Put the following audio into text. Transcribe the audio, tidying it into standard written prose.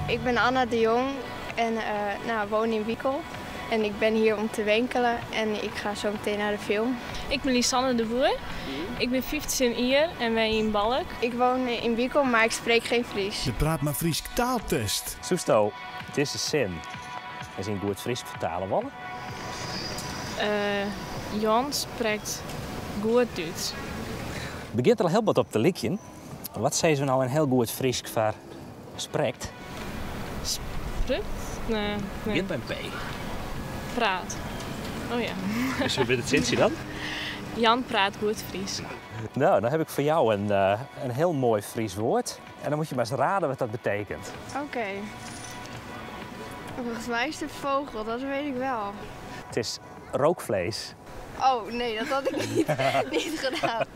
Ik ben Anna de Jong en nou, woon in Wikel. En ik ben hier om te winkelen en ik ga zo meteen naar de film. Ik bin Lisanne de Boer. Ik bin 15 jier en wenje yn Balk. Ik woon in Wikel, maar ik spreek geen Fries. De Praat mar Frysk taaltest. Soesto dizze sin ris yn goed Frysk fertale wolle? Jan sprekt goed Dútsk. Begjint der al hiel bot op te lykjen. Wat sizze we no yn hiel goed Frysk foar sprekt? Sprukt? Nee. Begjint mei in P. Praat. Oh ja. Dus hoe wurdt it sintsje dan? Jan praat goed Frysk. No, dan haw ik foar jou in hiel moai Fries woord. En dan moatte je mar ris rade wat dat betekent. Oké. Volgens mij is het een vogel, dat weet ik wel. It is rookvlees. Oh, nee, dat had ik niet gedaan.